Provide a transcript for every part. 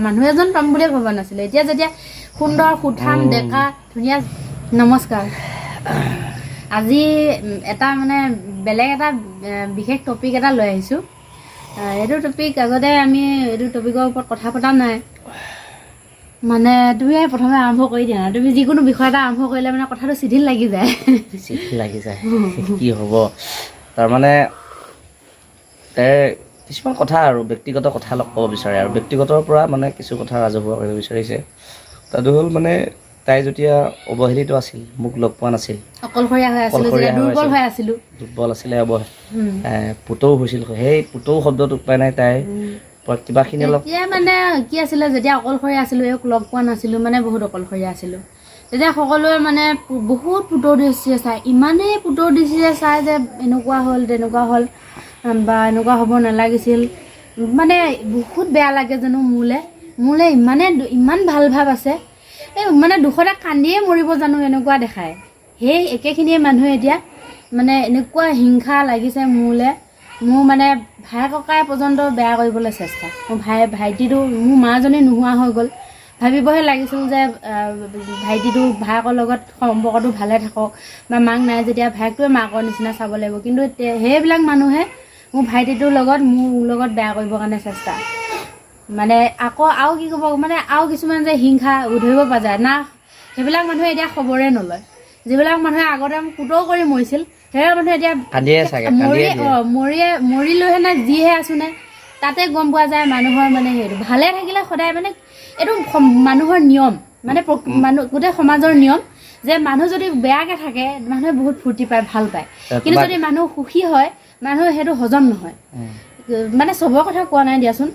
মানুহ এজন পাম বুলিয়ে ভবা নাছিলোঁ। এতিয়া যেতিয়া সুন্দৰ সুঠাম ডেকা ধুনীয়া। নমস্কাৰ। আজি এটা মানে বেলেগ এটা বিশেষ টপিক এটা লৈ আহিছোঁ। এইটো টপিক আগতে আমি এইটো টপিকৰ ওপৰত কথা পতা নাই। মানে তুমি প্ৰথমে আৰম্ভ কৰি দিয়া না। তুমি যিকোনো বিষয় এটা আৰম্ভ কৰিলে মানে কথাটো চিধিল লাগি যায়। চিঠিল লাগি যায়। কি হ'ব, তাৰমানে তাই কিছুমান কথা আৰু ব্যক্তিগত কথা অলপ ক'ব বিচাৰে আৰু ব্যক্তিগতৰ পৰা মানে কিছু কথা ৰাজহুৱা কৰিব বিচাৰিছে। তাতো হ'ল মানে তাই যেতিয়া অৱহেলিত আছিল, মোক লগ পোৱা নাছিল, অকলশৰীয়া হৈ আছিলোঁ, অকলশৰীয়া যেতিয়া হৈ দুৰ্বল আছিল। হৈ আছিলোঁ। দুৰ্বল আছিলে, পুতৌ হৈছিল। সেই পুতৌ শব্দটো পাই নাই তাই পৰা কিবাখিনি অলপ। তেতিয়া মানে কি আছিলে, যেতিয়া অকলশৰীয়া আছিলোঁ, এওঁক লগ পোৱা নাছিলোঁ, মানে বহুত অকলশৰীয়া আছিলোঁ। তেতিয়া সকলোৱে মানে বহুত পুতৌ দৃষ্টিৰে চায়, ইমানেই পুতৌ দৃষ্টিৰে চায় যে এনেকুৱা হ'ল, তেনেকুৱা হ'ল বা এনেকুৱা হ'ব নালাগিছিল। মানে বহুত বেয়া লাগে জানো মোলে। মোলে ইমানে ইমান ভাল ভাৱ আছে, এই মানে দুখতে কান্দিয়ে মৰিব জানো এনেকুৱা দেখায়। সেই একেখিনিয়ে মানুহে এতিয়া মানে এনেকুৱা হিংসা লাগিছে মোলে। মোৰ মানে ভাই ককাই পৰ্যন্ত বেয়া কৰিবলৈ চেষ্টা। মোৰ ভাইটিটো, মোৰ মাজনী নোহোৱা হৈ গ'ল। ভাবিবহে লাগিছিল যে ভাইটিটো ভায়েকৰ লগত সম্পৰ্কটো ভালে থাকক বা মাক নাই যেতিয়া ভায়েকটোৱে মাকৰ নিচিনা চাব লাগিব। কিন্তু সেইবিলাক মানুহে মোৰ ভাইটিটোৰ লগত, মোৰ লগত বেয়া কৰিবৰ কাৰণে চেষ্টা। মানে আকৌ আৰু কি ক'ব, মানে আৰু কিছুমান যে হিংসা ধৰিব পৰা যায় না। সেইবিলাক মানুহে এতিয়া খবৰে নলয়। যিবিলাক মানুহে আগতে মোক পুতৌ কৰি মৰিছিল, সেইবিলাক মানুহে এতিয়া কান্দিয়ে চাগে। মৰি কান্দিয়ে দিয়ে। অ, মৰিয়ে মৰিলোহে নে যিহে আছো নে, তাতে গম পোৱা যায় মানুহৰ মানে সেইটো ভালে থাকিলে সদায় মানে এইটো মানুহৰ নিয়ম, মানে মানুহ গোটেই সমাজৰ নিয়ম যে মানুহ যদি বেয়াকে থাকে, মানুহে বহুত ফূৰ্তি পায়, ভাল পায়। কিন্তু যদি মানুহ সুখী হয়, মানুহ সেইটো হজম নহয়। মানে চবৰ কথা কোৱা নাই দিয়াচোন।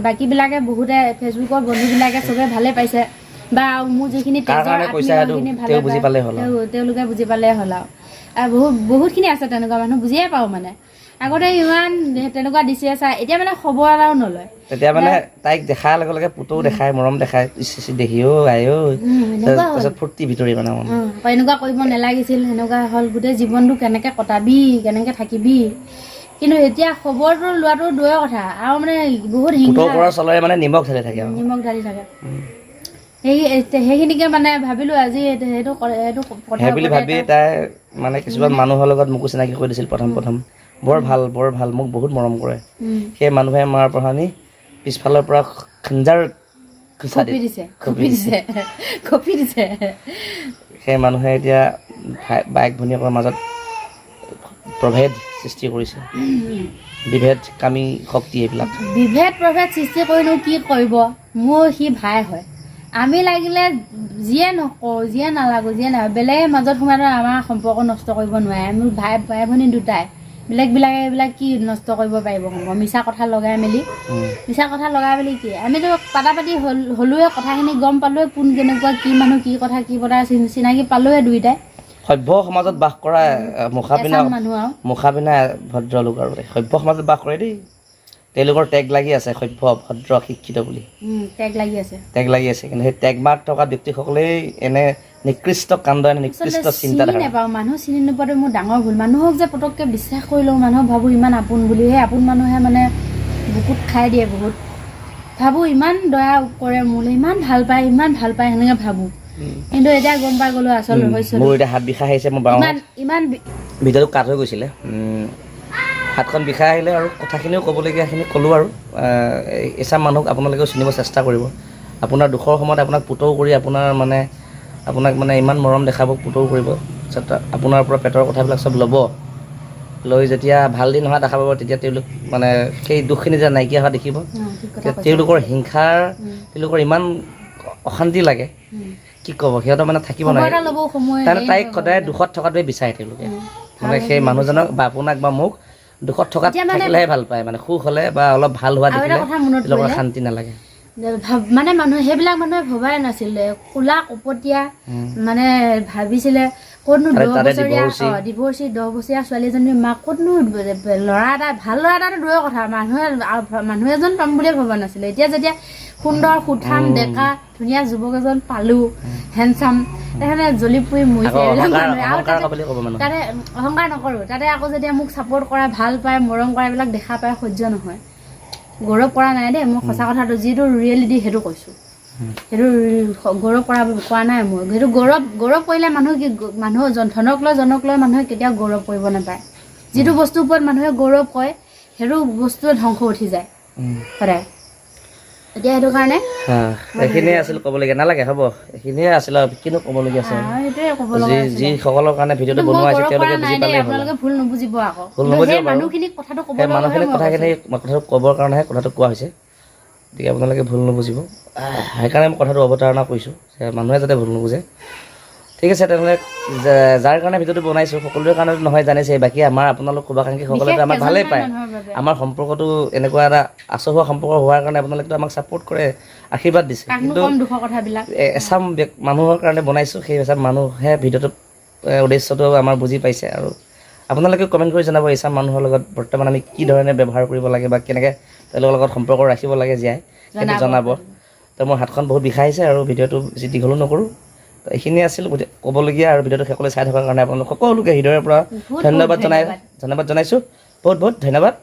বাকীবিলাকে বহুতে ফেচবুকৰ বন্ধুবিলাকে চবে ভালে পাইছে বা মোৰ যিখিনি কাৰ তেজৰ কাৰণে কৈছা আত্মীয় সেইটো সেইখিনি ভালে তেওঁ বুজি পায়। পালে হ'ল আৰু। তেওঁলোকে বুজি পালে হ'ল আৰু। আৰু বহুতখিনি আছে তেনেকুৱা মানুহ, বুজিয়ে পাওঁ। মানে আগতে ইমান তেনেকুৱা দিছে চাই, এতিয়া মানে খবৰ এটাও নলয়। তেতিয়া মানে তাইক দেখাৰ লগে লগে পুতৌ দেখায়, মৰম দেখায়, ইচ ইচ দেখি অ' আই অ'। এনেকুৱা হ'ল। তাৰপিছত ফূৰ্তি ভিতৰি মানে মন। আকৌ এনেকুৱা কৰিব নালাগিছিল, সেনেকুৱা হ'ল, গোটেই জীৱনটো কেনেকৈ কটাবি, কেনেকৈ থাকিবি। কিন্তু এতিয়া খবৰটো লোৱাটো দূৰৰ কথা, আৰু মানে বহুত পুতৌ হিংসা। কৰাৰ চলেৰে মানে নিমখ ঢালি থাকে আৰু। নিমখ ঢালি থাকে। সেইখিনিকে মানে ভাবিলোঁ আজি সেইটো কথা সেই বুলি ওপৰতে ভাবি তাই মানে কিছুমান মানুহৰ লগত মোকো চিনাকি কৰি দিছিল। প্ৰথম প্ৰথম বৰ ভাল, বৰ ভাল, মোক বহুত মৰম কৰে। সেই মানুহে মাৰ পৰা নি পিছফালৰ পৰা খঞ্জাৰ খুচা কপি দি দিছে, কপি দিছে, কপি দিছে। সেই মানুহে এতিয়া ভাই বায়েক ভনীয়েকৰ মাজত প্ৰভেদ সৃষ্টি কৰিছে, বিভেদ কামী শক্তি এইবিলাক। বিভেদ প্ৰভেদ সৃষ্টি কৰিনো কি কৰিব? মোৰ সি ভাই হয়। আমি লাগিলে যিয়ে নকৰোঁ, যিয়ে নালাগো, যিয়ে নালাগো, বেলেগে মাজত সোমাই আমাৰ সম্পৰ্ক নষ্ট কৰিব নোৱাৰে। আমি ভাই ভাই ভনী দুটাই, বেলেগবিলাকে এইবিলাক কি নষ্ট কৰিব পাৰিব সম্পৰ্ক মিছা কথা লগাই মেলি? মিছা কথা লগাই মেলি কি, আমিতো পাতা পাতি হ'লোৱে, কথাখিনি গম পালোৱে, কোন কেনেকুৱা, কি মানুহ, কি কথা কি বতৰা চিনাকি পালোৱে দুয়োটাই। সভ্য সমাজত বাস কৰা মুখা পিন্ধা এচাম মানুহ আৰু মুখা পিন্ধা ভদ্ৰলোক আৰু সভ্য সমাজত বাস কৰে দেই। তেওঁলোকৰ টেগ লাগি আছে সভ্য, ভদ্ৰ, শিক্ষিত বুলি। টেগ লাগি আছে। টেগ লাগি আছে, কিন্তু সেই টেগ মাৰ্ক থকা ব্যক্তিসকলেই এনে নিকৃষ্ট কাণ্ড, এনে নিকৃষ্ট আচলতে চিনি চিন্তাধাৰা। নাপাওঁ মানুহ। চিনি নোপোৱাটো মোৰ ডাঙৰ ভুল। মানুহক যে পটককৈ বিশ্বাস কৰি লওঁ, মানুহক ভাবোঁ ইমান আপোন বুলি, সেই আপোন মানুহে মানে বুকুত খাই দিয়ে বহুত। ভাবোঁ ইমান দয়া কৰে মোলৈ, ইমান ভাল পায়, ইমান ভাল পায়, সেনেকৈ ভাবোঁ। কিন্তু এতিয়া গম পাই গ'লো আচল ৰহস্যটো। মোৰ এতিয়া হাত বিষাই আহিছে, মোৰ বাওঁ ইমান ইমান ভিডিঅ'টো কাট হৈ গৈছিলে। হাতখন বিষাই আহিলে আৰু কথাখিনিও ক'বলগীয়াখিনি ক'লোঁ আৰু এচাম মানুহক আপোনালোকেও চিনিব চেষ্টা কৰিব। আপোনাৰ দুখৰ সময়ত আপোনাক পুতৌ কৰি আপোনাৰ মানে আপোনাক মানে ইমান মৰম দেখাব, পুতৌ কৰিব, তাৰপিছত আপোনাৰ পৰা পেটৰ কথাবিলাক চব ল'ব, লৈ যেতিয়া ভাল দিন হোৱা দেখা পাব, তেতিয়া তেওঁলোক মানে সেই দুখখিনি যেতিয়া নাইকিয়া হোৱা দেখিব, অ, ঠিক কথা তেতিয়া কৈছা। তেওঁলোকৰ হিংসাৰ তেওঁলোকৰ ইমান অশান্তি লাগে, কি ক'ব, সিহঁতৰ মানে থাকিব খবৰ নোৱাৰে। এটা ল'ব সময় তাৰমানে হেৰি তাইক হৈ সদায় গ'ল। দুখত থকাটোৱে বিচাৰে তেওঁলোকে। মানে ভাল সেই হৈ মানুহজনক বা আপোনাক বা মোক দুখত থকাত এতিয়া মানে থাকিলেহে ভাল পায়। মানে সুখ হ'লে বা অলপ ভাল হোৱা আৰু এটা দেখিলে কথা মনত তেওঁলোকৰ পৰিলে। শান্তি নালাগে। মানে মানুহে, সেইবিলাক মানুহে ভবাই নাছিলে, কোলা কপটীয়া মানে ভাবিছিলে ক'তনো 10 তাতে বছৰীয়া ডিভ'ৰ্চি। অ, ডিভ'ৰ্চি 10 বছৰীয়া ছোৱালীজনীৰ মাক ক'তনো ল'ৰা এটা, ভাল ল'ৰা এটাতো দূৰৰ কথা, মানুহে মানুহ এজন পাম বুলিয়ে ভবা নাছিলে। এতিয়া যেতিয়া সুন্দৰ সুঠাম ডেকা ধুনীয়া যুৱক এজন পালো, হেণ্ডচাম, তেখেতে জ্বলি পুৰি মৰিছে আকৌ এইবিলাক অহংকাৰ মানুহে। আৰু অহংকাৰ বুলি ক'ব মানুহ। তাতে অহংকাৰ নকৰোঁ, তাতে আকৌ যেতিয়া মোক ছাপৰ্ট কৰা, ভাল পায়, মৰম কৰা, এইবিলাক দেখা পায় সহ্য নহয়। গৌৰৱ কৰা নাই দেই মই, সঁচা কথাটো যিটো ৰিয়েলিটি সেইটো কৈছোঁ। সেইটো গৌৰৱ কৰা কোৱা নাই মই। সেইটো গৌৰৱ কৰিলে মানুহ কি, মানুহ ধনক লৈ জনক লৈ মানুহে কেতিয়াও গৌৰৱ কৰিব নাপায়। যিটো বস্তুৰ ওপৰত মানুহে গৌৰৱ কৰে, সেইটো বস্তুৱে ধ্বংস উঠি যায় সদায়। এতিয়া সেইটো কাৰণে এইখিনিয়ে আছিল ক'বলগীয়া। নালাগে, হ'ব, এইখিনিয়ে আছিল আৰু কিনো ক'বলগীয়া আছে? সেইটোৱে ক'ব যি লগা আছিলে। যিসকলৰ কাৰণে ভিডিঅ'টো কিন্তু মই বনোৱা হৈছে, গৌৰৱ তেওঁলোকে কৰা বুজি নাই দেই, পালেই হ'ল। আপোনালোকে ভুল নুবুজিব আকৌ। ভুল কিন্তু নুবুজিব সেই বাৰু। মানুহখিনিক কথাটো ক'ব সেই মানুহখিনিক মই কথাখিনি, কথাটো ক'বৰ কাৰণেহে কথাটো কোৱা হৈছে। গতিকে আপোনালোকে ভুল নুবুজিব। সেইকাৰণে মই কথাটো অৱতাৰণা কৰিছোঁ যে মানুহে যাতে ভুল নুবুজে। ঠিক আছে, তেনেহ'লে যাৰ কাৰণে ভিডিঅ'টো বনাইছোঁ, সকলোৰে কাৰণেতো নহয় জানিছে, বাকী আমাৰ আপোনালোক শুভাকাংক্ষীসকলেতো বিশেষ আমাক ভালেই কেইজনমান পায়। মানুহৰ বাবে। আমাৰ সম্পৰ্কটো এনেকুৱা এটা আচহুৱা সম্পৰ্ক হোৱাৰ কাৰণে আপোনালোকেতো আমাক ছাপোৰ্ট কৰে, আশীৰ্বাদ দিছে। কাকনো কিন্তু কম দুখৰ কথাবিলাক? এচাম মানুহৰ কাৰণে বনাইছোঁ, সেই এচাম মানুহে ভিডিঅ'টো উদ্দেশ্যটো আমাৰ বুজি পাইছে। আৰু আপোনালোকে কমেণ্ট কৰি জনাব, এচাম মানুহৰ লগত বৰ্তমান আমি কি ধৰণে ব্যৱহাৰ কৰিব লাগে বা কেনেকৈ তেওঁলোকৰ লগত সম্পৰ্ক ৰাখিব লাগে জীয়াই, সেইটো জনাব। জনাব। তো মোৰ হাতখন বহুত বিষাইছে আৰু ভিডিঅ'টো বেছি দীঘলো নকৰোঁ। তো এইখিনিয়ে আছিল ক'বলগীয়া। আৰু ভিডিঅ'টো শেষলৈ চাই থকাৰ কাৰণে আপোনালোক সকলোকে হৃদয়ৰ পৰা বহুত ধন্যবাদ জনাই ধন্যবাদ। ধন্যবাদ জনাইছোঁ। বহুত বহুত ধন্যবাদ,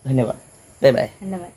ধন্যবাদ, বাই বাই। ধন্যবাদ।